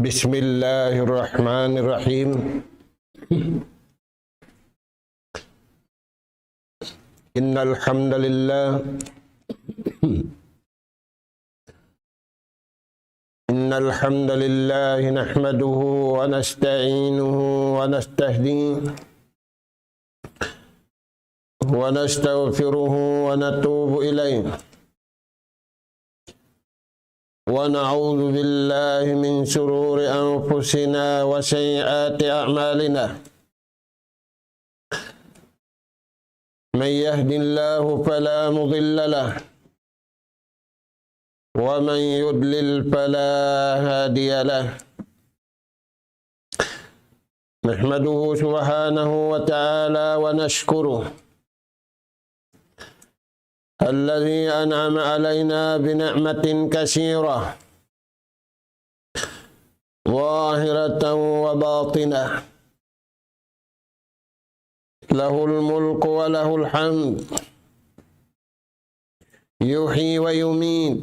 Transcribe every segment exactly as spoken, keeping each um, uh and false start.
بسم الله الرحمن الرحيم. إن الحمد لله، إن الحمد لله نحمده ونستعينه ونستهديه ونستغفره ونتوب إليه، ونعوذ بالله من شرور أنفسنا وسيئات أعمالنا. من يهد الله فلا مضل له، ومن يضلل فلا هادي له. نحمده سبحانه وتعالى ونشكره الذي أنعم علينا بنعمة كثيرة ظاهرة وباطنة، له الملك وله الحمد، يحيي ويميت،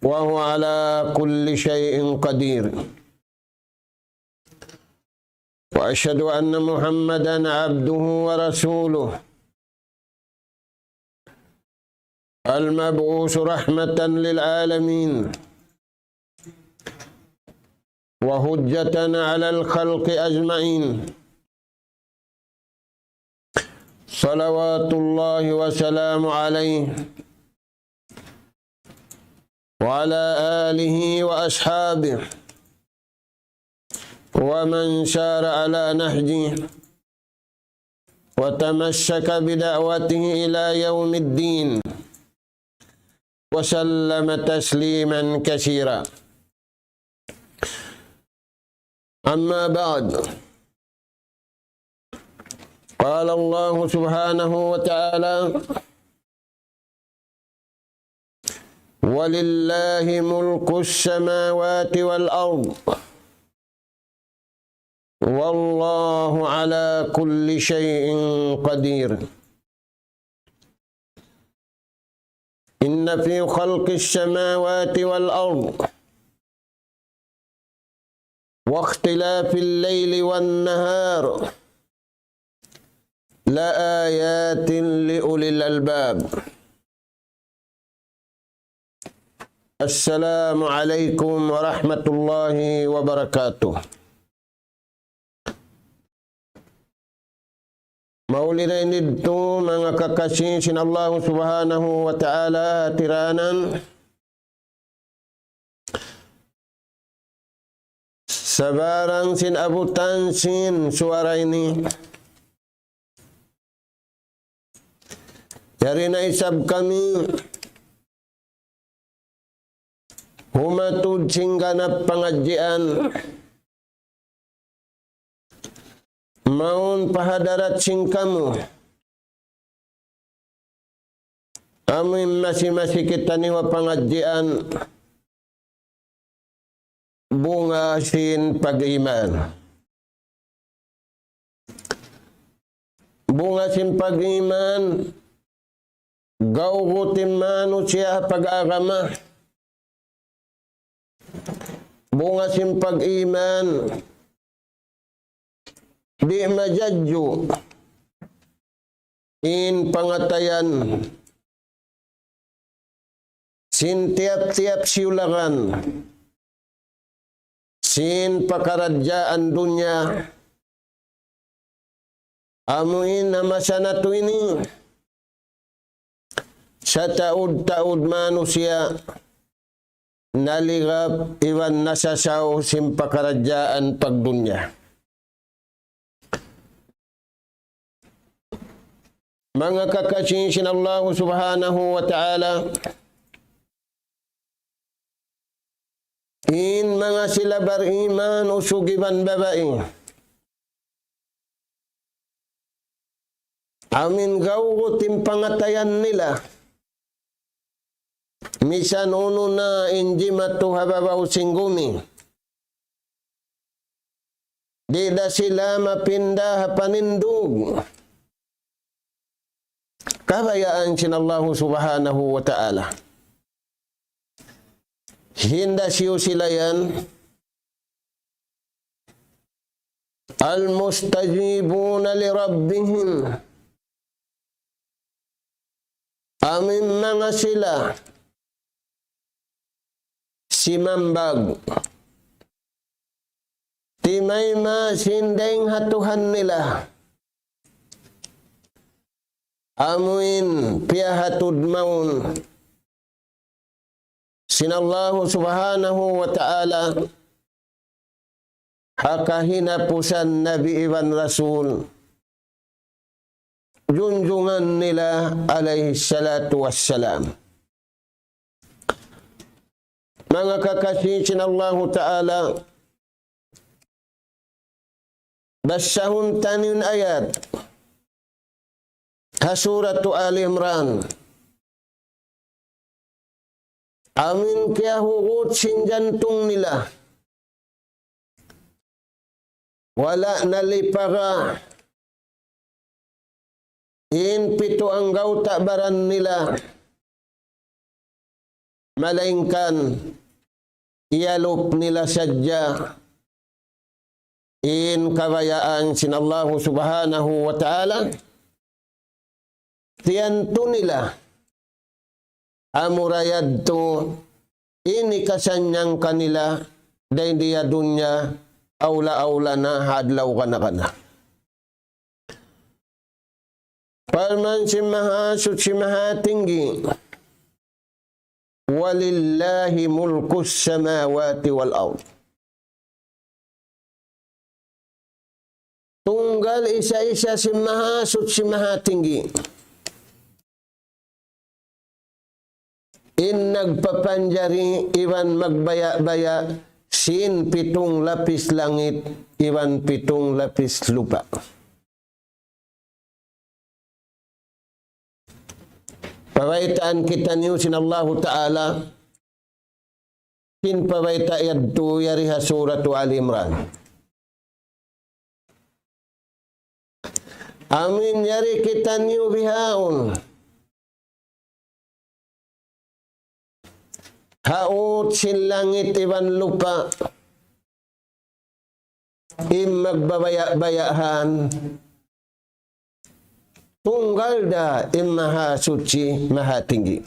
وهو على كل شيء قدير. وأشهد أن محمدا عبده ورسوله، المبعوث رحمة للعالمين، وحجة على الخلق أجمعين، صلوات الله وسلامه عليه وعلى آله وأصحابه ومن سار على نهجه وتمسك بدعوته إلى يوم الدين، وسلم تسليما كثيرا. أما بعد، قال الله سبحانه وتعالى: ولله ملك السماوات والأرض، والله على كل شيء قدير. إن في خلق السماوات والأرض واختلاف الليل والنهار لآيات لأولي الألباب. السلام عليكم ورحمة الله وبركاته. Mauli na ini didtu, manga kakasi sin Allahu Subhanahu wa Ta'ala, hatiranan. Sabarang sin abutan sin suwara ini, yari na isab kami humatud sin ganap pangadjian mawn pa hadarat sin kamu. Amu in masi-masi kitaniyu ha pangadjian, bunga sin pag-iman. Bunga sin pag-iman, gawgut in manusiya' ha pag-agama. Bunga sin pag-iman, di' majadju in pangatayan sin tiyap-tiyap siyulangan sin pakaradjaan dunya. Amu in ha masa natu' ini, sataud-taud manusiya' naligap iban nasasaw sin pakaradjaan pagdunya. Manga kakasi sin Allahu Subhanahu wa Ta'ala, in manga sila bariman usug iban babai, amu in gawgut in pangatayan nila, misan unu na in jimatu ha babaw sin gumi, di' da sila mapinda ha panindug kabayaan sin Allahu Subhanahu wa Ta'ala. Hinda siyu sila yan, المستجيبون لربهم. Amu in manga sila simambag, timayma' sin dayng ha Tuhan nila. Amu in piyahatud mawn sin Allahu Subhanahu wa Ta'ala ha kahinapusan nabi iban rasul, junjungan nila alayhi salatu wassalam. Manga kakasi sin Allahu Ta'ala, basahun taniyu in ayat ha Suratu Ali Imran. Amu in kiyahugut sin jantung nila, wala' nalipaga in pitu anggawta' baran nila, malaingkan iyalup nila sadja in kabayaan sin Allahu Subhanahu wa Ta'ala, tiyantu nila, amura yadtu in hikasannyang kanila dayn di ha dunya, awla-awla na ha adlaw kana-kana. Parman sin Mahasuchi Mahatinggi, ولله ملك السماوات والأرض. Tunggal isa-isa sin Mahasuchi Mahatinggi in nagpapanjari iban magbaya'-baya' sin pitung lapis langit iban pitung lapis lupa'. Pabaytaan kitaniyu sin Allahu Ta'ala, sin pabayta' yadtu yari ha Suratu Ali Imran. Amu in yari kitaniyu bihaun ha ut sin langit iban lupa', in magbabaya'-bayaan, tunggal da in Mahasuchi Mahatinggi.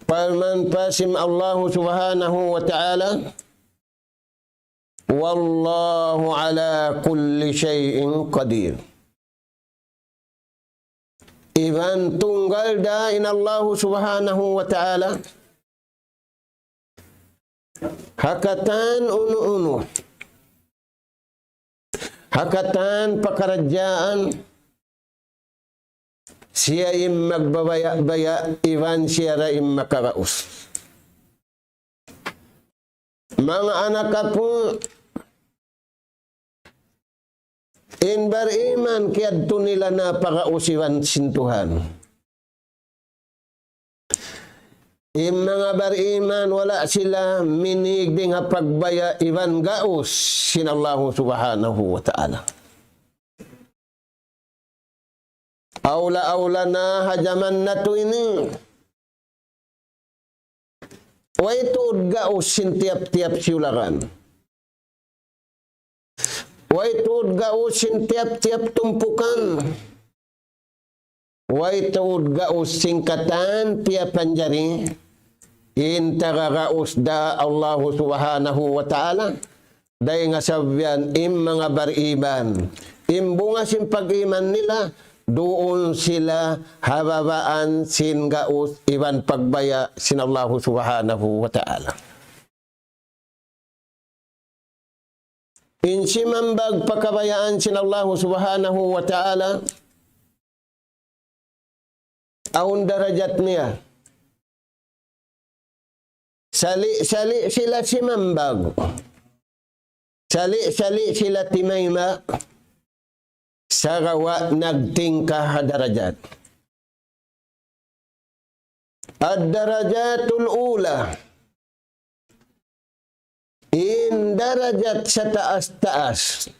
Parman pa sin Allahu Subhanahu wa Ta'ala, والله على كل شيء قدير. Iban tunggal da in Allahu Subhanahu wa Ta'ala ha katan unu-unu, ha katan pakaradjaan, siya in magbabaya'-baya' iban siya da in makagaus. Manga anak apu', in bariman kiyadtu nila na pagaus iban sin Tuhan. In manga bariman wala' sila minīg dayn ha pagbaya' iban gaus sin Allahu Subhanahu wa Ta'ala. Awla-awla na ha jaman natu' ini. Way tuud gaus sin tiyap-tiyap siyulagan. Way tuud gaus sin tiyap-tiyap tumpukan. Way tuud gaus sin katan piyapanjari. In taga gaus da Allahu Subhanahu wa Ta'ala. Dayn ha sabab yan in manga bariman, in bunga sin pag-iman nila, duun sila ha babaan sin gaus iban pagbaya' sin Allahu Subhanahu wa Ta'ala. In simambag pa kabayaan sin Allahu Subhanahu wa Ta'ala, awn darajat niya. Sali'-sali' sila simambag. Sali'-sali' sila timayma'. Sagawa' nagtingka ha darajat. الدرجات العلى. In darajat sataas-taas.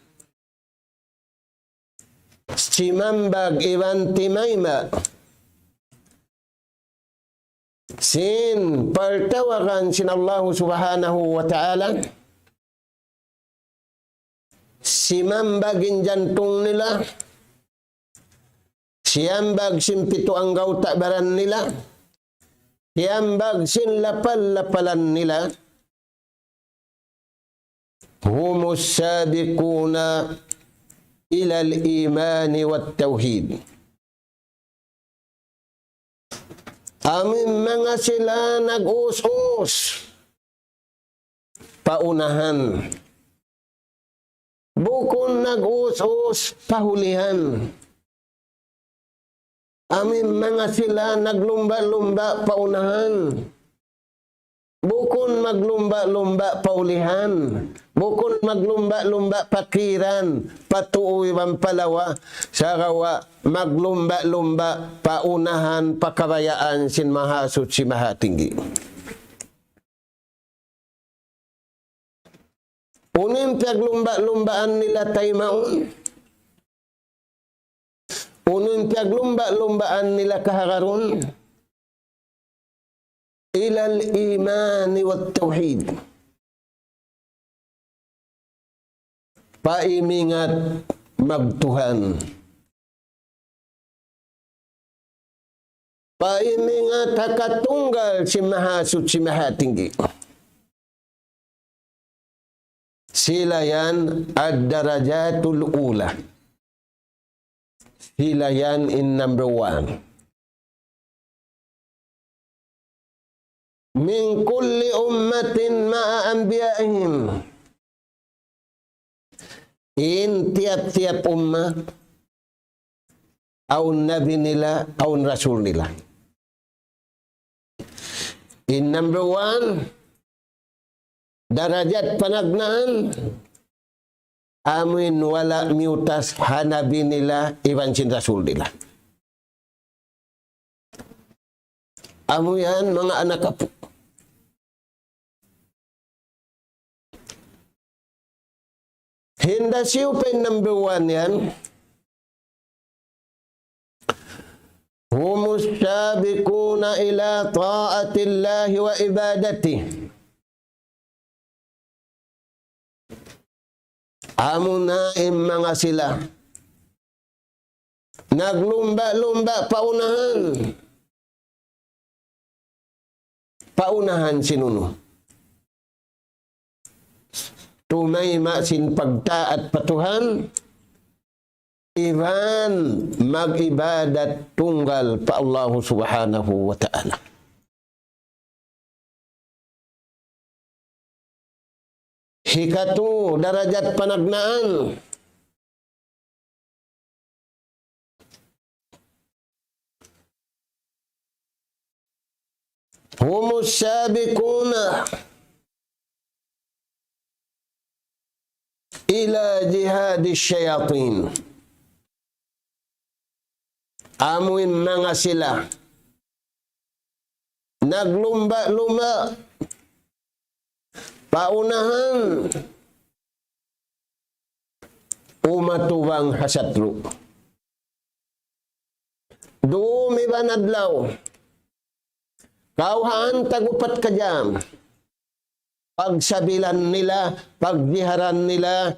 Simambag iban timayma'. sin partawagan sin Allahu Subhanahu wa Ta'ala, simambag in jantung nila, siyambag sin pitu anggawta' baran nila, siyambag sin lapal-lapalan nila, هم السابقون إلى الإيمان والتوحيد. Amu in manga sila nag-us-us pa unahan. Bukun nag-us-us pa hulihan. Amu in manga sila naglumba'-lumba' pa unahan. Bukun maglumba'-lumba' pa ulihan. Bukun maglumba'-lumba' pa kiran, pa tuu iban pa lawa. Sagawa' maglumba'-lumba' pa unahan, pa kabayaan sin Mahasuchi Mahatinggi. Unu in piyaglumba'-lumbaan nila taymaun? Unu in piyaglumba'-lumbaan nila kahagarun? إلى الإيمان والتوحيد. Pa imingat magtuhan. Pa imingat ha katunggal sin Mahasuchi Mahatinggi. Sila yan الدرجات الأولى. Sila yan in number one. من كل أمة مع أنبيائهم. In tiyap-tiyap umma, awn nabi nila, awn rasul nila. In number one, darajat panagnaan, amuin wala' miyutas ha nabi nila iban sin rasul nila. Amu yan, manga anak apu'. Hinda siyu pa in number one yan. هم السابقون إلى طاعة الله وعبادته. Amuna in manga sila naglumba'-lumba' pa unahan. Pa unahan sin unu? Tumayma' sin pagtaat pa Tuhan, iban mag-ibadat tunggal pa Allahu Subhanahu wa Ta'ala. Hikatu darajat panagnaan. هم السابقون إلى جهاد الشياطين. Amuin manga sila naglumba'-lumba' pa unahan umatubang ha satru'. Dum iban adlaw, kawhaan tag-upat ka jam, pagsabilan nila, pagjiharan nila,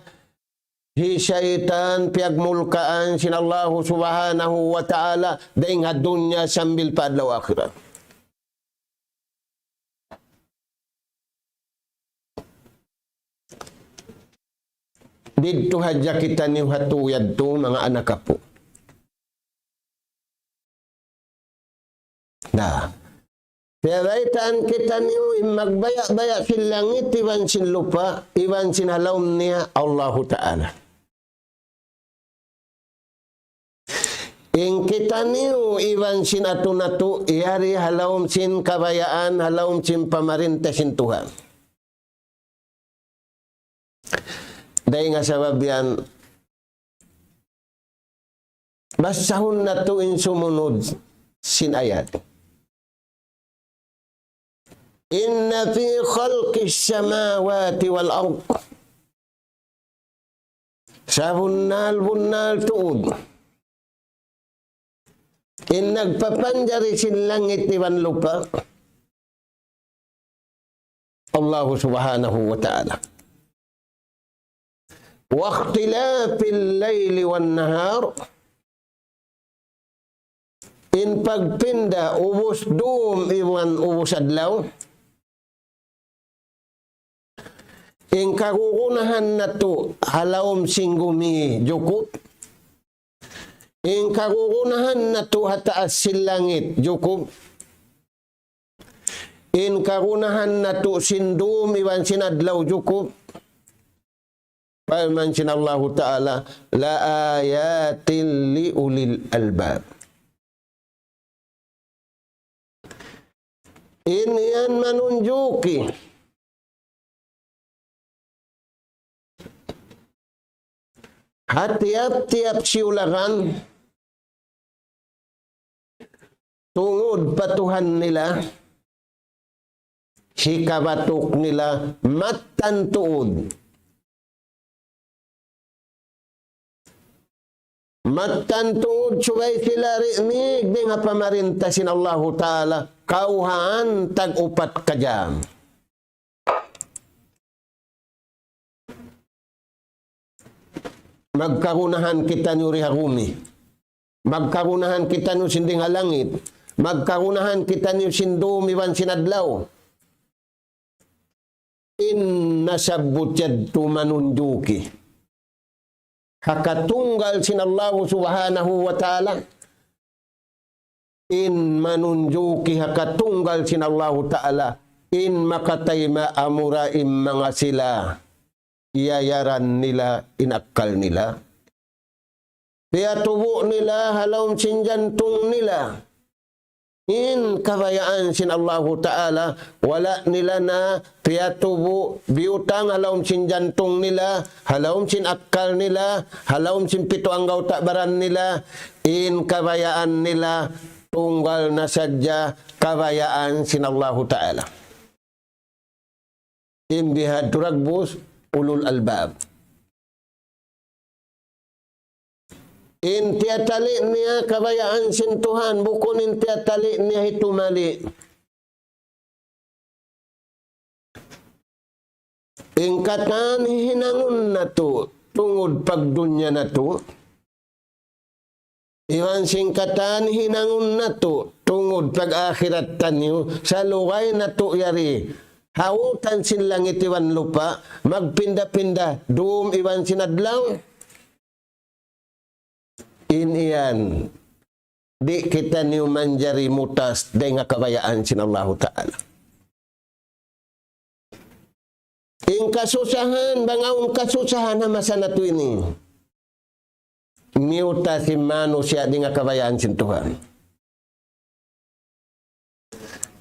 hi saytan piyagmulkaan sin Allahu Subhanahu wa Ta'ala dayn ha dunya sambil pa adlaw akhirat. Didtu hadja kitaniyu ha tuyad tu, manga anak apu'. Na, piyabaytaan kitaniyu in magbaya'-baya' sin langit iban sin lupa', iban sin ha lawm niya Allahu Ta'ala. In kitaniyu iban sin atu natu', yari ha lawm sin kabayaan, ha lawm sin pamarinta sin Tuhan. Dayn ha sabab yan, basahun natu' in sumunud sin ayat. إن في خلق السماوات والأرض. Sabunnal-bunnal tuud in nagpapanjari sin langit iban lupa', Allah Subhanahu wa Ta'ala. واختلاف الليل والنهار. In pagpinda ubus dum iban ubus adlaw. In kagunahan natu' ha lawm sin gumi jukup. In kagunahan natu' ha taas sin langit jukup. In kagunahan natu' sin dum iban sin adlaw jukup. Parman sin Allahu Ta'ala, لآيات لأولي الألباب. In yan manunjuki ha tiyap-tiyap siyulakan tungud pa Tuhan nila, hikabatuk nila mattan tuud. Mattan tuud subay sila rimig dayn ha pamarinta sin Allahu Ta'ala, kawhaan tag-upat ka jam. Magkagunahan kitaniyu di ha gumi. Magkagunahan kitaniyu sin dayn ha langit. Magkagunahan kitaniyu sin dum iban sin adlaw. In nasabbut yadtu manunjuki ha katunggal sin Allahu Subhanahu wa Ta'ala. In manunjuki ha katunggal sin Allahu Ta'ala. In makatayma' amura in manga sila iyayaran nila in akkal nila. Piyatubu' nila ha lawm sin jantung nila in kabayaan sin Allahu Ta'ala, wala' nila na piyatubu', biyutang ha lawm sin jantung nila, ha lawm sin akkal nila, ha lawm sin pitu anggawta' baran nila, in kabayaan nila tunggal na sadja kabayaan sin Allahu Ta'ala. In bihadtu dagbus ulul albab. In tiyatali' niya kabayaan sin Tuhan, bukun in tiyatali' niya hitumali. In katan hinangun natu' tungud pagdunya natu', iban sin katan hinangun natu' tungud pag-akhirat taniyu, salugay natu' yari ha utan sin langit iban lupa', magpinda-pinda dum iban sin adlaw. In yan, di' kitaniyu manjari mutas dayn ha kabayaan sin Allahu Ta'ala. In kasusahan, bang awn kasusahan ha masa natu' ini, miyutas in manusiya' dayn ha kabayaan sin Tuhan.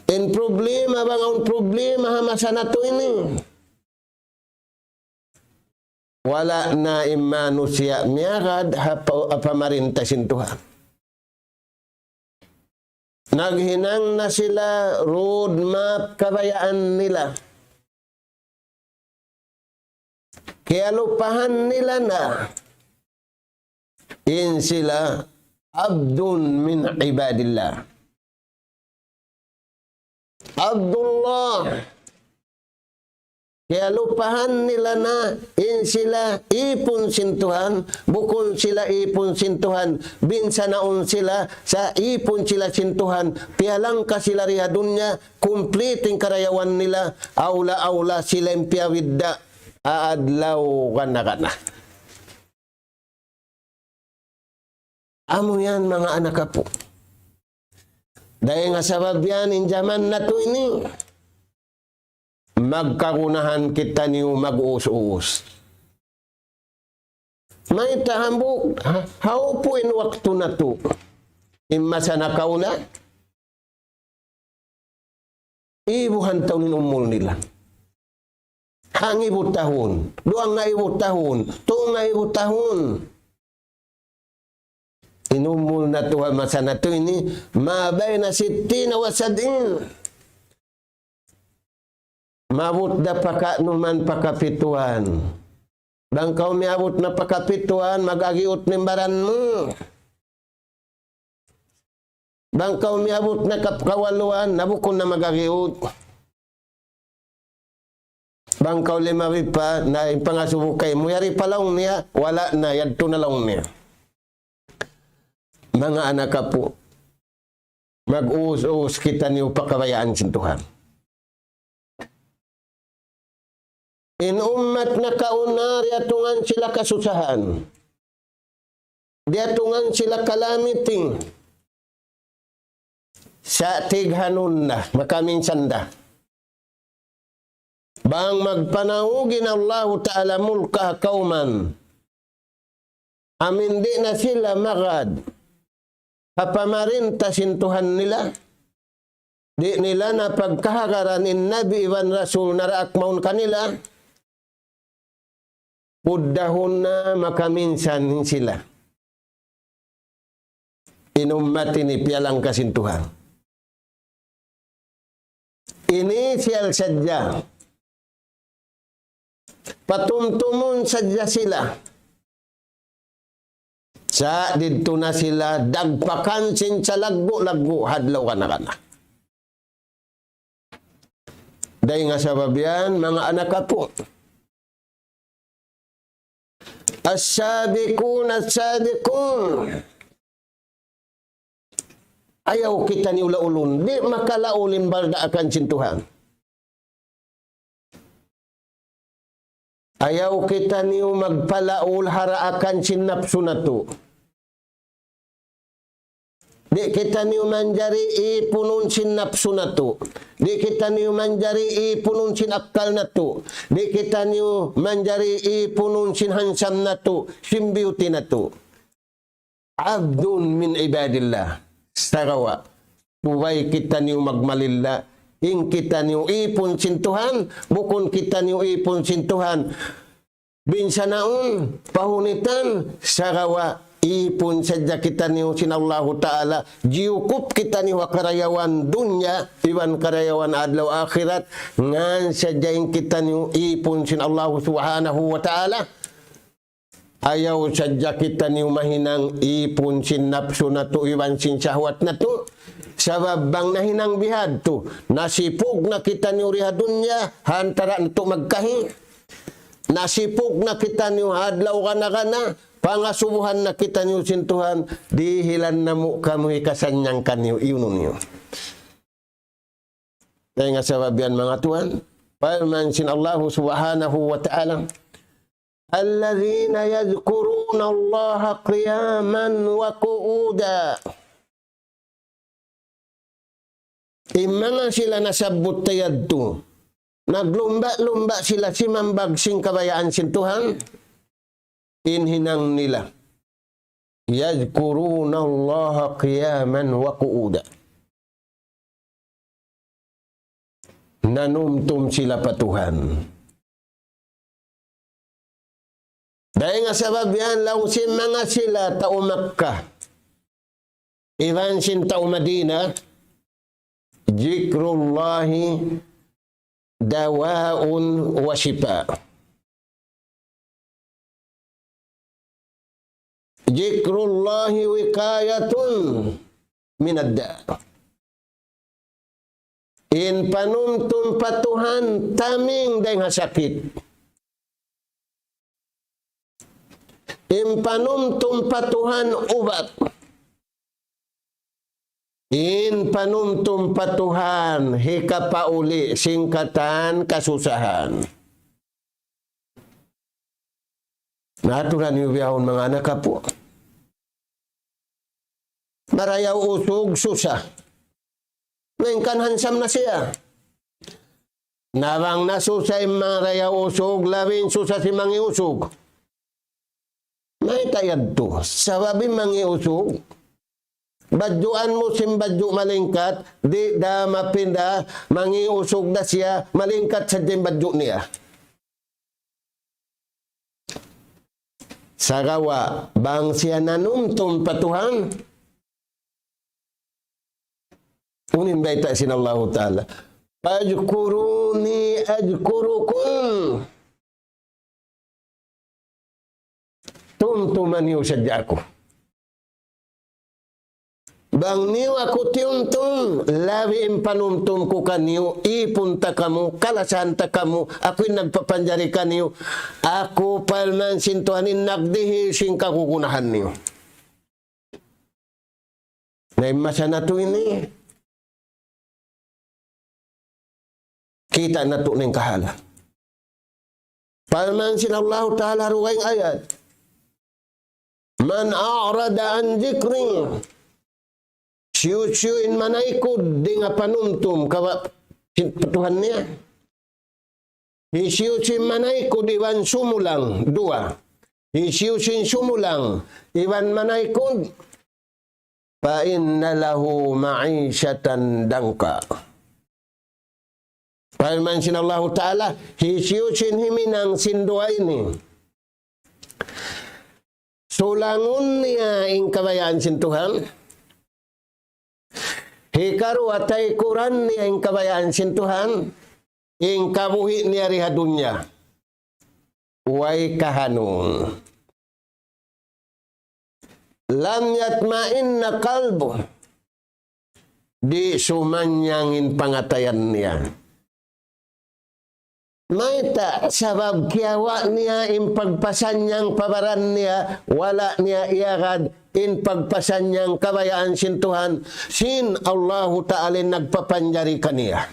In problema, bang awn problema ha masa natu' ini, wala' na in manusiya' miyagad ha pa-, ha pamarinta sin Tuhan. Naghinang na sila road map kabayaan nila. Kiyalupahan nila na in sila abdun min ibadillah. Abdullah. Kiyalupahan nila na in sila ipun sin Tuhan, bukun sila ipun sin Tuhan, binsanaun sila sa' ipun sila sin Tuhan, piyalangka sila di ha dunya, kumplit in karayawan nila, awla-awla sila in piyabidda' ha adlaw gana-gana. Amu yan, manga anak apu'. Dayn ha sabab yan, in jaman natu' ini, magkagunahan kitaniyu mag-uus-uus. Mayta' hambuuk, ha-, hawpu' in waktu natu'. In masa nakauna, ibuhan tahun in umul nila. Hangibu tahun, duwangaibu tahun, tungaibu tahun. In umul natu' ha masa natu' ini, ma bayna sittina wa sab'in. Maabut da pakanuman pakapituan. Bang kaw miyabut na pakapituan, mag-agiut na in baran mu. Bang kaw miyabut na kap-, kawaluan, na bukun na mag-agiut. Bang kaw limabi pa, na in pangasubu kaymu, yari pa laung niya, wala' na, yadtu na laung niya. Manga anak apu', mag-uus-uus kitaniyu pa kabayaan sin Tuhan. In ummat nakauna, diyatungan sila kasusahan. Diyatungan sila calamity. Sa' tighanun na, makaminsan da. Bang magpanaug in Allahu Ta'ala mulka ha kawman, amu in di' na sila magad ha pamarinta sin Tuhan nila, di' nila na pagkahagaran in Nabi iban Rasul naraak mawn kanila, puddahun na, makaminsan sila. In ummat ini piyalangka sin Tuhan. Ini siyal sadja. Patumtumun sadja sila. Sa' didtu na sila dagpakan sin salaggu'-laggu' ha adlaw kana-kana. Dayn ha sabab yan, manga anak apu'. As-sabiqun as-sabiqun. Ayaw kitaniyu laulun. Di' makalaul in baldaakan sin Tuhan. Ayaw kitaniyu magpalaul ha daakan sin napsu natu'. Di' kitaniyu manjari ipunun sin napsu natu'. Di' kitaniyu manjari ipunun sin akkal natu'. Di' kitaniyu manjari ipunun sin hansam natu', sin beauty natu'. Abdun min ibadillah. Sagawa', subay kitaniyu magmalilla. In kitaniyu ipun sin Tuhan, bukun kitaniyu ipun sin Tuhan binsanaun, pahunitan, sagawa' ipun sadja kitaniyu sin Allahu Ta'ala, jiyukup kitaniyu ha karayawan dunya, iban karayawan adlaw akhirat, ngan sadja in kitaniyu ipun sin Allahu Subhanahu wa Ta'ala. Ayaw sadja kitaniyu mahinang ipun sin napsu natu' iban sin sahwat natu'. Sabab bang nahinang bihadtu, nasipug na kitaniyu di ha dunya, ha antara natu' magkahi. Nasipug na kitaniyu ha adlaw kana-kana, pangasubuhan na kitaniyu sin Tuhan, dihilan namu' kamu hikasannyang kaniyu, iyunun niyu. Dayn ha sabab yan, manga tuwan, parman sin Allahu Subhanahu wa Ta'ala, الذين يذكرون الله قياما وقعودا. In manga sila nasabbut ta yadtu, naglumba'-lumba' sila simambag sin kabayaan sin Tuhan, in hinang nila, يذكرون الله قياما وقعودا. Nanumtum sila pa Tuhan. Dayn ha sabab yan, laung sin manga sila tau Makkah iban sin tau Madina, ذكر الله دواء وشفاء. ذكر الله وقاية من الداء. In panumtum pa Tuhan taming dayn ha sakit. In panumtum pa Tuhan ubat. In panumtum pa Tuhan hikapauli' sin katan kasusahan. Na, aturan niyu bihaun, manga anak apu'. Marayaw usug, susa. Malayngkan hansam na siya. Na bang nasusa in marayaw usug, labi in susa sin mangi' usug. Mayta' yadtu? Sabab in mangi' usug, badjuan mu sin badju' malingkat, di' da mapinda, mangi' usug da siya, malingkat sadja in badju' niya. Sagawa' bang siya nanumtum pa Tuhan, unu in bayta' sin Allahu Ta'ala, فاذكروني أذكركم. Tumtuma niyu sadja aku. Bang niyu aku tiyumtum, labi in panumtum ku kaniyu, ipun ta kamu, kalasahan ta kamu, aku in nagpapanjari kaniyu, aku parman sin Tuhan in nagdihil sin kagunahan niyu. Na in masa natu' ini, kita' natu' na in kahalan. Parman sin Allahu Ta'ala ha dugaing ayat, من أعرض عن ذكري. Hisiyu-siyu in manaykud dayn ha panumtum kawa-, sin Tuhan niya. Hisiyu-siyu in manaykud iban sumulang, duwa. Hisiyu-siyu in sumulang iban manaykud, فإن له معيشة ضنكا. Parman sin Allahu Ta'ala, hisiyu-siyu in himinang sin duwa ini, sulangun niya in kabayaan sin Tuhan, hikaruwa taykuran niya in kabayaan sin Tuhan, in kabuhi' niya di ha dunya. Way kahanun. لم يطمئن قلبه. Di' sumanyang in pangatayan niya. Mayta'? Sabab kiyawa' niya in pagpasanyang pa baran niya, wala' niya iyagad in pagpasanyang kabayaan sin Tuhan, sin Allahu Ta'ala in nagpapanjari kaniya.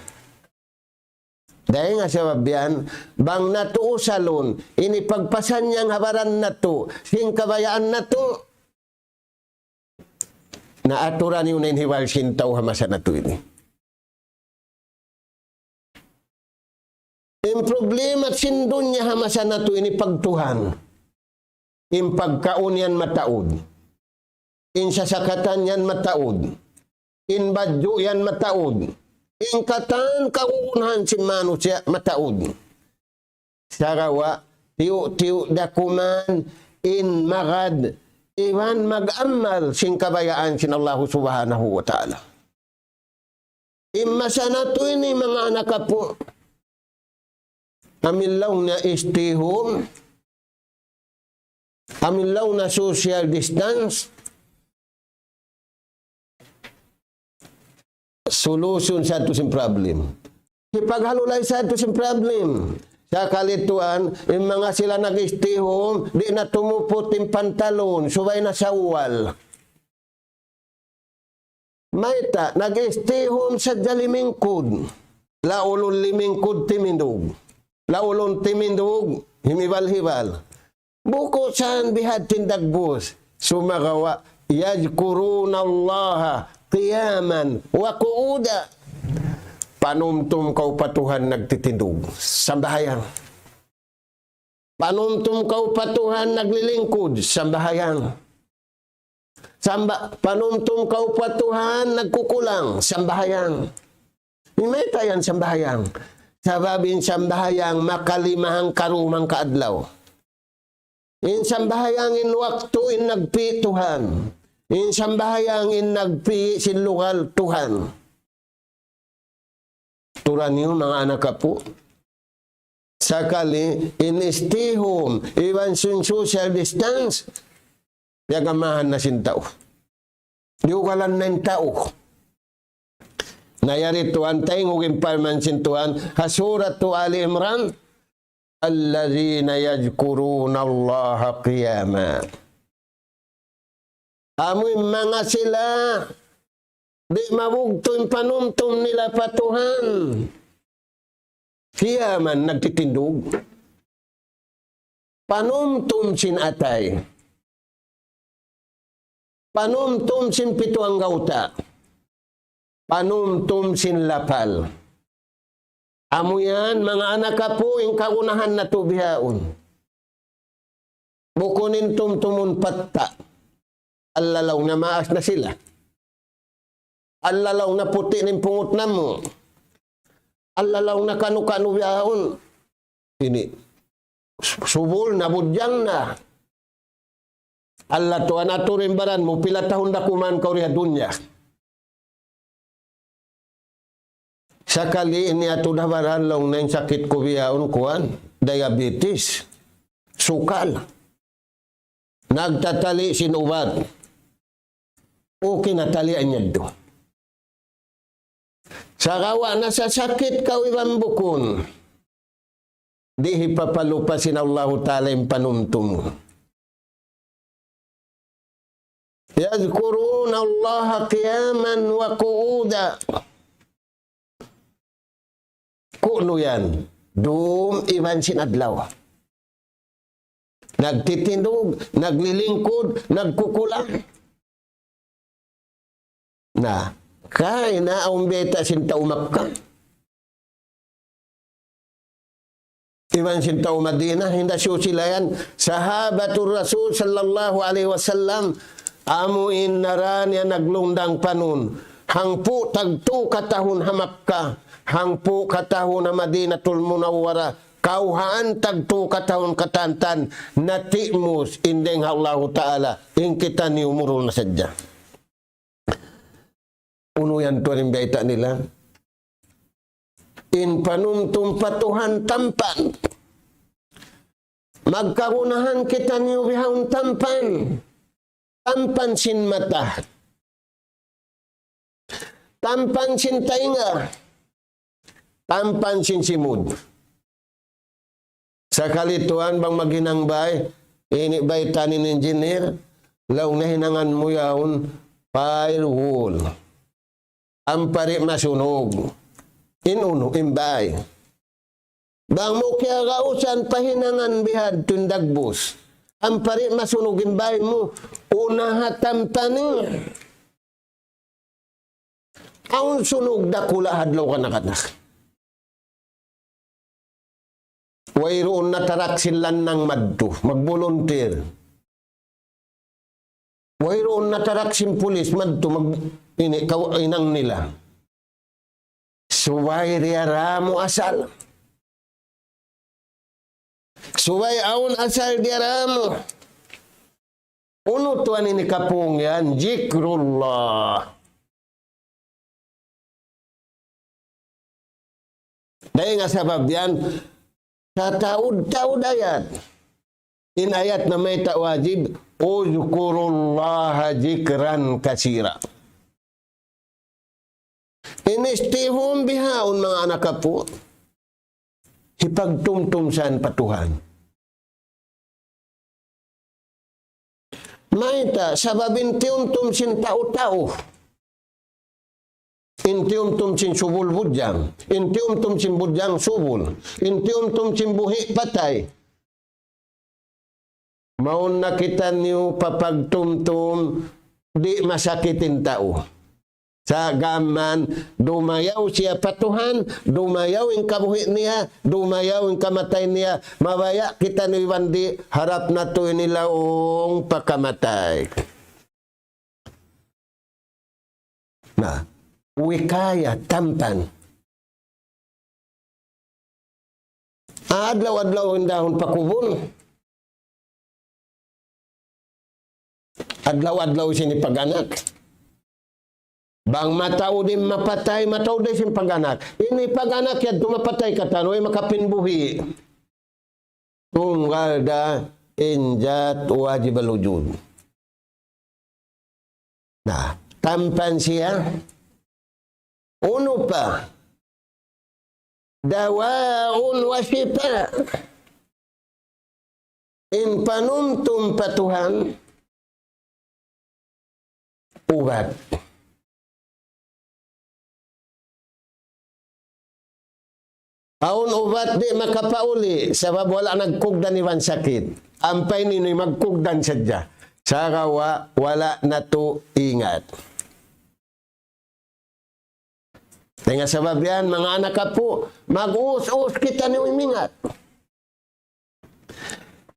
Dayn ha sabab yan, bang natu' usalun, ini pagpasanyang ha baran natu', sin kabayaan natu', na aturan niyu na in hibal sin tau ha masa natu' ini. In problema sin dunya ha masa natu' ini pagtuhan. In pagkaun yan mataud. In sasakatan yan mataud. In badju' yan mataud. In katan kagunahan sin manusiya' mataud. Sagawa', tiyu'-tiyu' da kuman in magad, iban mag-amal sin kabayaan sin Allahu Subhanahu wa Ta'ala. In masa natu' ini manga anak apu', amu in laung niya stay home, amu in laung niya social distance, solution sa yadtu sin problem. Hipaghalulay sa yadtu sin problem. Sakali tuwan, in manga sila nag-stay home, di' na tumuput in pantalon, subay na Sawwal. Mayta', nag-stay home sadja limingkud. Laulun limingkud timindug. Laulun timindug, himibal-hibal. Bukun sa yan bihadtu in dagbus. Sumagawa', يذكرون الله قياما وقعودا. Panumtum kaw pa Tuhan nagtitindug. Sambahayang. Panumtum kaw pa Tuhan naglilingkud, sambahayang. Samba-, panumtum kaw pa Tuhan nagkukulang, sambahayang. Mayta' yan sambahayang? Sabab in sambahayang makalima hangkaruwa hangka adlaw. In sambahayang in waktu in nagpi' Tuhan. In sambahayang in nagpi' sin lugal Tuhan. Aturan niyu manga anak apu'. Sakali in stay home, iban sin social distance, piyagamahan na sin tau. Diyugalan na in tau. Na yari tuwan, tayngug in parman sin Tuhan, ha Suratu Ali Imran, الذين يذكرون الله قياما. Amu in manga sila, di' mabugtu' in panumtum nila pa Tuhan. Qiyaman, nagtitindug. Panumtum sin atay. Panumtum sin pitu anggawta'. Panumtum sin lapal. Amu yan, manga anak apu', in kagunahan natu' bihaun. Bukun in tumtumun patta'. Allalaw na maas na sila. Allalaw na puti' in pungut namu'. Allalaw na kanu-kanu bihaun. Ini, subul na, budjang na. Allah tuwan, atur in baran mu, pila tahun da kuman kaw di ha dunya. Sakali ini atud ha baran, laung niya, in sakit ku bihaun kuwan, diabetes, sukal. Nagtatali' sin ubat. Okay na talian niya yadtu. Sagawa' nasasakit kaw iban bukun. Di' hipapalupa sin Allahu Ta'ala in panumtum. يذكرون الله قياما وقعودا. Kunu' yan, dum iban sin adlaw. Nagtitindug, naglilingkud, nagkukulang. Na, kay na awn bayta' sin tau Makkah iban sin tau Madinah, hinda siyu sila yan, sahabatur Rasul sallallahu alayhi wasallam, amu in nara niya naglundang panun, hangpu' tagtu katahun ha Makkah, hangpu' katahun ha Madinatul Munawwarah, kawhaan tagtu katahun katantan, natimus in dayng ha Allahu Ta'ala, in kitaniyu murul na sadja. Unu yan tuwan in bayta' nila? In panumtum pa Tuhan tampan. Magkagunahan kitaniyu bihaun tampan. Tampan sin mata. Tampan sin taynga. Tampan sin simud. Sakali tuwan bang maghinang bay, ini bayta' in engineer, laung niya hinangan mu yaun firewall. Ampa di' masunug. In unu, in bay. Bang mu kiyagausan pahinangan bihadtu in dagbus. Ampa di' masunug in bay mu, unaha tampan niya. Awn sunug dakula' ha adlaw kanakanaka. Wayruun natarak sin lannang madtu, mag-volunteer. Wayruun natarak sin pulis madtu, mag-, ini, kaw-, hinang nila. Subay diyara mu asal. Subay awn asal diyara mu. Unu tuwan ini kapung yan? Zikrullah. Dayng ha sabab yan, sataud-taud ayat. In ayat namayta' wajib, اذكروا الله ذكرا كثيرا. In istihun bihaun manga anak apu', hipagtumtum san pa Tuhan. Mayta', sabab in tiyumtum sin tau-tau. In tiyumtum sin subul budjang. In tiyumtum sin budjang subul. In tiyumtum sin buhi' patay. Mawn na kitaniyu pa pagtumtum, di' masakit in tau. Sa' gām man, dumayaw siya pa Tuhan, dumayaw in kabuhi' niya, dumayaw in kamatay niya, mabaya' kitaniyu iban di', harap natu' ini laung pa kamatay. Na, wikaya, tampan. Adlaw-adlaw in dahun pa kubul. Adlaw-adlaw sin pag-anak. Bang mataud in mapatay, mataud da sin pag-anak. Ini pag-anak yadtu mapatay katan, way makapinbuhi'. Tunggal da in jat wajib al-wujud. Na, tampan siya. Unu pa? دواء وشفاء. In panumtum pa Tuhan, ubat. Awn ubat di' makapauli', sabab wala' nagkugdan iban sakit. Ampa ini magkugdan sadja. Sagawa' wala' natu' ingat. Dayn ha sabab yan, manga anak apu', mag-us-us kitaniyu imingat.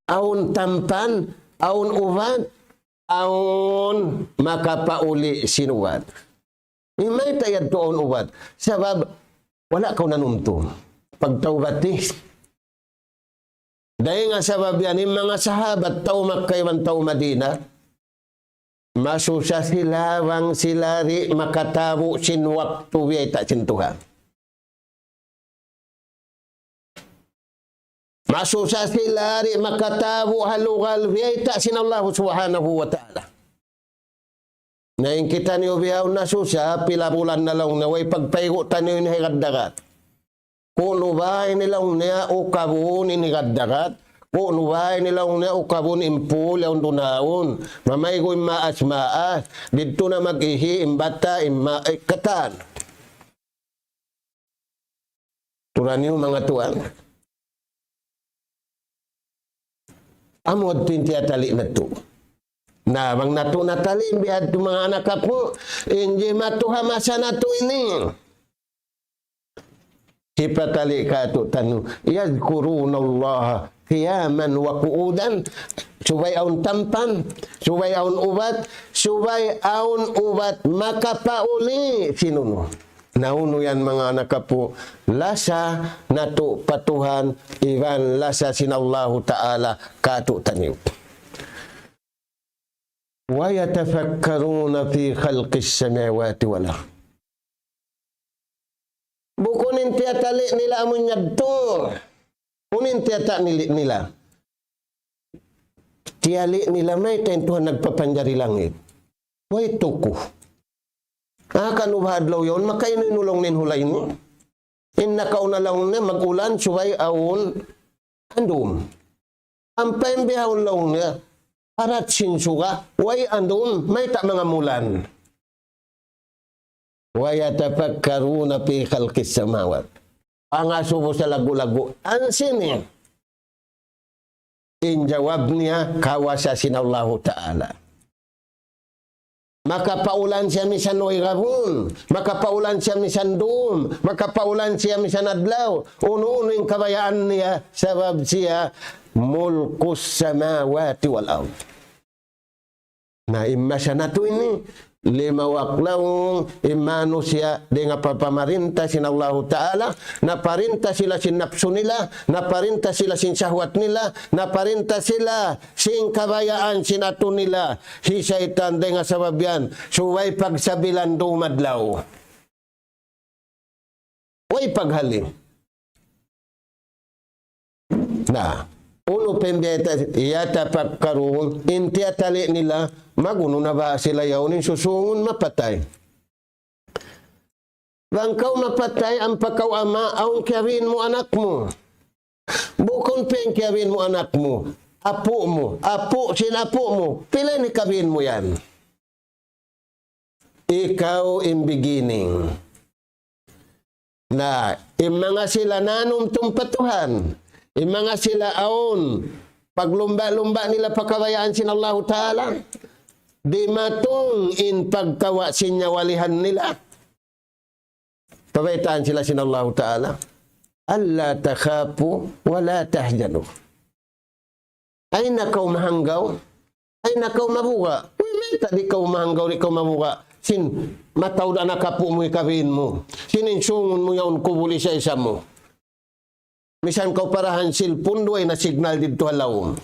Awn tampan, awn ubat, awn makapauli' sin ubat. Mayta' yadtu awn ubat? Sabab wala' kaw nanumtum. Pagtaubati. Dayn ha sabab yan, in manga sahabat, tau Makkah iban tau Madinah, masusa sila bang sila di' makatabu' sin waktu biyayta' sin Tuhan. Masusa sila di' makatabu' ha lugal biyayta' sin Allah Subhanahu wa Ta'ala. Na in kitaniyu bihaun nasusa, pila bulan na laung niya, way pagpaygu' taniyu in higad dagat. Kunu' ba ini laung niya, ukabun in higad dagat. Kunu' ba ini laung niya, ukabun in pool yaun dunaun. Mamaygu' in maas-maas. Didtu na mag-ihi, in bata', in ma-, eh, katan. Tuud niyu manga tuwan. Amu yadtu in tiyatali' natu'. Na, bang natu' natali' biya' hādtu manga anak apu', in jimatu ha masa natu' ini. Hipatali' kātu'niyu, يذكرون الله قياما وقعودا, subay awn tampan, subay awn ubat, subay awn ubat makapauli' sin unu. Na unu yan manga anak apu', lasa natu' pa Tuhan, iban lasa sin Allahu Ta'ala kātu'niyu. ويتفكرون في خلق السماوات والأرض. Bukun in tiyatali' nila amun yadtu. Unu in tiyatali' nila? Tiyali' nila mayta' in Tuhan nagpapanjari langit. Way tuku. Ah, kanu ba adlaw yaun, makainu-inu laung niya in hula' ini. In nakauna laung niya mag-ulan, subay awn andum. Ampa in bihaun laung niya, parat sin suga, way andum, mayta' mangamulan. ويتفكرون في خلق السماوات. Pangasubu salaggu'-laggu', ansi' ini in jawab niya, kawasa sin Allahu Ta'ala. Makapaulan siya misan way gabun, makapaulan siya misan dum, makapaulan siya misan adlaw. Unu-unu in kabayaan niya, sabab siya ملك السماوات والأرض. Na, in masa natu' ini, limawak laung in manusiya' dayn ha pamarinta sin Allahu Ta'ala, naparinta sila sin napsu nila, naparinta sila sin sahwat nila, naparinta sila sin kabayaan sin atu nila, hi saytan dayn ha sabab yan, subay pagsabilan dum adlaw. Way paghali. Na, unu pa in biya' ta-, يتفكرون, in tiyatali' nila, mag-unu na ba sila yaun in susungun mapatay. Bang kaw mapatay, ampa kaw ama', awn kiyabin mu anak mu. Bukun pa in kiyabin mu anak mu, apu' mu, apu' sin apu' mu, pila in kiyabin mu yan. Ikaw in beginning. Na, in manga sila nanumtum pa Tuhan, in manga sila awn paglumba'-lumba' nila pa kabayaan sin Allahu Ta'ala, dimatung in pagkawa' sin nyawalihan nila. Pabaytaan sila sin Allahu Ta'ala, ألا تخافوا ولا تحزنوا. Ayaw na kaw mahanggaw, ayaw na kaw mabuga'. Uy, mayta' di' kaw mahanggaw, di' kaw mabuga'? Sin mataud anak apu' mu, hikabin mu. Sin in sungun mu yaun kubul isa-isa mu. Misan kaw parahan cellphone, duwa na signal didtu ha lawm.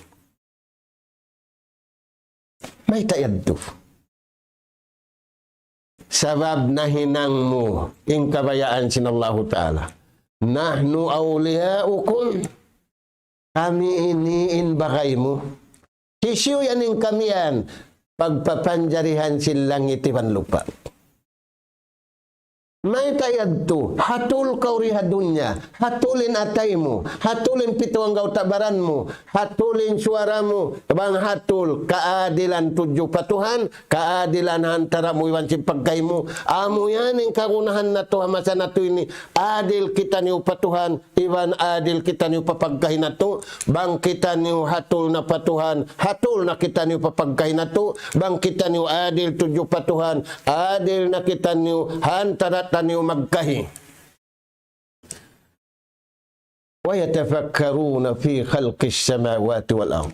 Mayta' yadtu? Sabab nahinang mu in kabayaan sin Allahu Ta'ala. نحن أولياؤكم. Kami ini in bagay mu. Hisiyu yan in kami yan? Pagpapanjarihan sin langit iban lupa'. Mayta' yadtu? Hatul kaw di ha dunya. Hatul in atay mu. Hatul in pitu anggawta' baran mu. Hatul in suwara mu. Bang hatul, kaadilan tudju pa Tuhan, kaadilan ha antara' mu iban sin pagkahi mu. Amu yan in kagunahan natu' ha masa natu' ini. Adil kitaniyu pa Tuhan, iban adil kitaniyu pa pagkahi natu'. Bang kitaniyu hatul na pa Tuhan, hatul na kitaniyu pa pagkahi natu'. Bang kitaniyu adil tudju pa Tuhan, adil na kitaniyu ha antara' taniyu magkahi. ويتفكرون في خلق السماوات والأرض.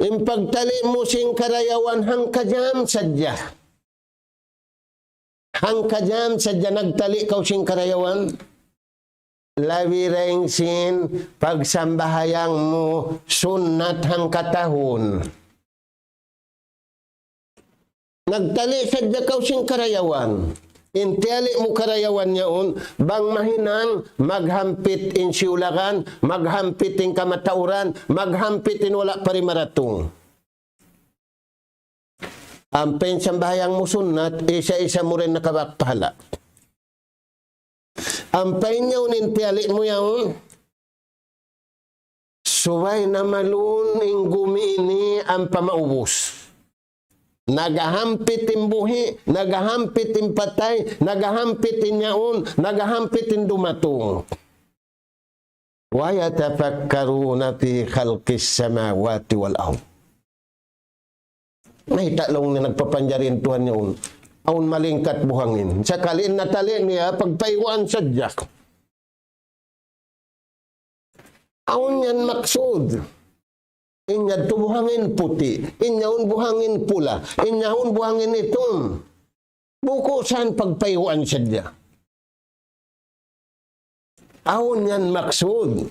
In pagtali' mu sin karayawan hangka jam sadja. Hangka jam sadja nagtali' kaw sin karayawan. Labi dayn sin pagsambahayang mu sunnat hangka tahun. Nagtali' sadja kaw sin karayawan. In tiyali' mu karayawan yaun, bang mahinang, maghampit in siyulagan, maghampit in kamatauran, maghampit in wala' pa ri maratung. Ampa in sambahayang mu sunnat, isa-isa mu da in nakabak pahala. Ampa in yaun in tiyali' mu yaun, subay na malun in gumi ini ampa maubus. Nagahampit in buhi', nagahampit in patay, nagahampit in yaun, nagahampit in dumatung. ويتفكرون في خلق السماوات والأرض. Mayta' laung niya nagpapanjari in Tuhan niya yaun? Awn malingkat buhangin. Sakali in natali' niya, pagpayguan sadja. Awn yan maksud. In yadtu buhangin puti', in yaun buhangin pula, in yaun buhangin itum. Bukun sa pagpayguan sadja. Awn yan maksud.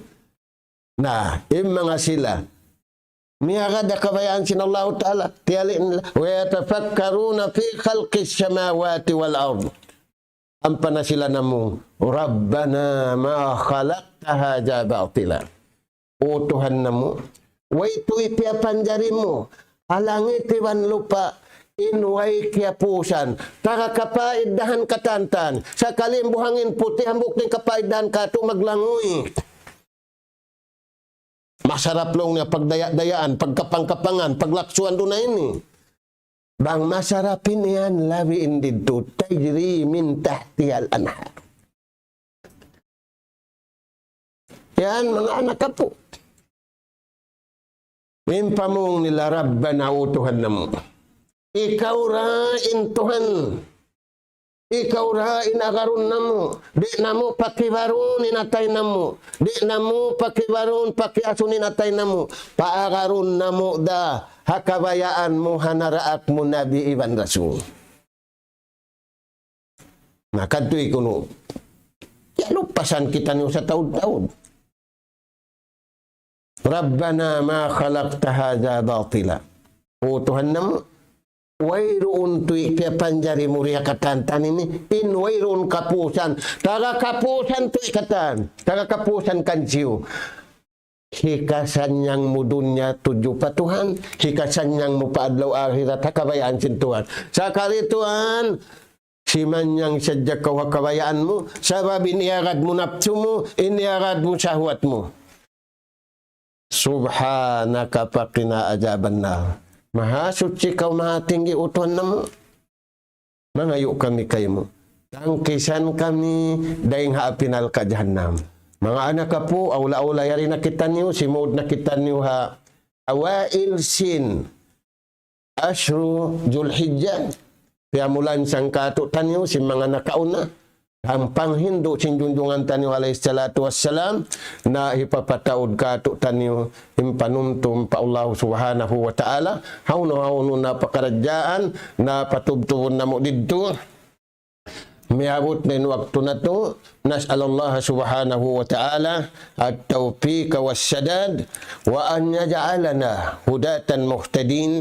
Na, in manga sila, miyagad ha kabayaan sin Allahu Ta'ala, tiyali' nila, ويتفكرون في خلق السماوات والأرض. Ampa na sila namung, ربنا ما خلقت هذا باطلا. O Tuhan namu', way tuud piyapanjari mu ha langit iban lupa' in way kiyapusan, taga kapaiddahan katantan, sakali in buhangin puti' hambuuk in kapaiddahan katu' maglanguy. Masarap laung niya pagdaya'-dayaan, pagkapang-kapangan, paglaksuan duun ini. Bang masarap in yan, labi in didtu, تجري من تحتها الأنهار. Yan, manga anak apu'. In pamung nila, ربنا, o Tuhan namu'. Ikaw ra in Tuhan. Ikaw ra in agarun namu'. Di' namu' pakibarun in atay namu'. Di' namu' pakibarun, pakiasun in atay namu'. Paagarun namu' da ha kabayaan mu, ha naraak mu, nabi iban rasul. Na, kadtu kunu'. Kiyalupasan kitaniyu sataud-taud. ربنا ما خلقت هذا باطلا. O Tuhan namu', wayruun tuud piyapanjari mu di ha katantan ini, in wayruun kapusan. Taga kapusan tuud katan. Taga kapusan kansiyu. Hikasannyang mu dunya tudju pa Tuhan, hikasannyang mu pa adlaw akhirat ha kabayaan sin Tuhan. Sakali Tuhan, simannyang sadja kaw ha kabayaan mu, sabab in iyagad mu napsu mu, in iyagad mu sahwat mu. سبحانك فقنا عذاب النار. Maha suchi kaw, maha tinggi, o Tuhan namu'. Mangayu' kami kaymu, tangkisan kami dayn ha api narka' jahannam. Manga anak apu', awla-awla yari na kitaniyu, simud na kitaniyu ha awail sin ashru Julhijjah, piyamulan sangkatu' taniyu sin manga nakauna, ha panghindu' sin junjungan taniyu alayhi salatu wassalam, na hipapataud katu' taniyu in panumtum pa Allah Subhanahu wa Ta'ala, hawnu-hawnu na pakaradjaan, na patubtubun namu' didtu. Miyabut na in waktu natu', نسأل الله سبحانه وتعالى التوفيق والسداد، وأن يجعلنا هداة مهتدين،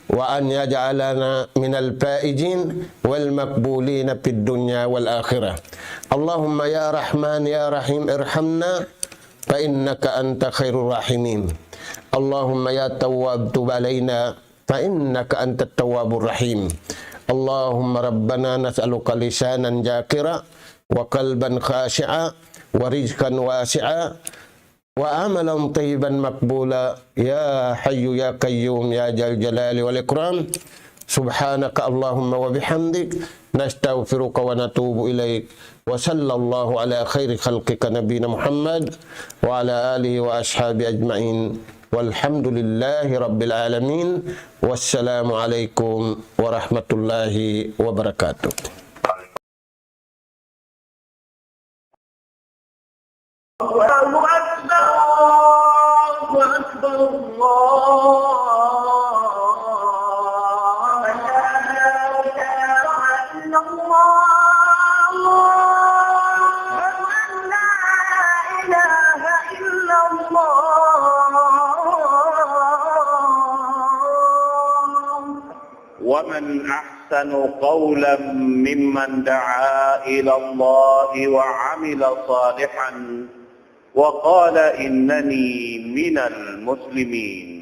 وأن يجعلنا من الفائزين والمقبولين في الدنيا والآخرة. اللهم يا رحمن يا رحيم ارحمنا، فإنك أنت خير الراحمين. اللهم يا تواب تب علينا، فإنك أنت التواب الرحيم. اللهم ربنا نسألك لسانا ذاكرا وقلبا خاشعا ورزقا واسعا وعملا طيبا مقبولا يا حي يا قيوم يا ذا الجلال والإكرام. سبحانك اللهم وبحمدك، نستغفرك ونتوب إليك. وصلى الله على خير خلقك نبينا محمد وعلى آله وأصحابه أجمعين. والحمد لله رب العالمين. والسلام عليكم ورحمة الله وبركاته. الله أكبر، الله أكبر، الله أكبر. لا إله إلا الله. أشهد أن لا إله إلا الله. ومن أحسن قولا ممن دعا إلى الله وعمل صالحا وقال إنني من المسلمين.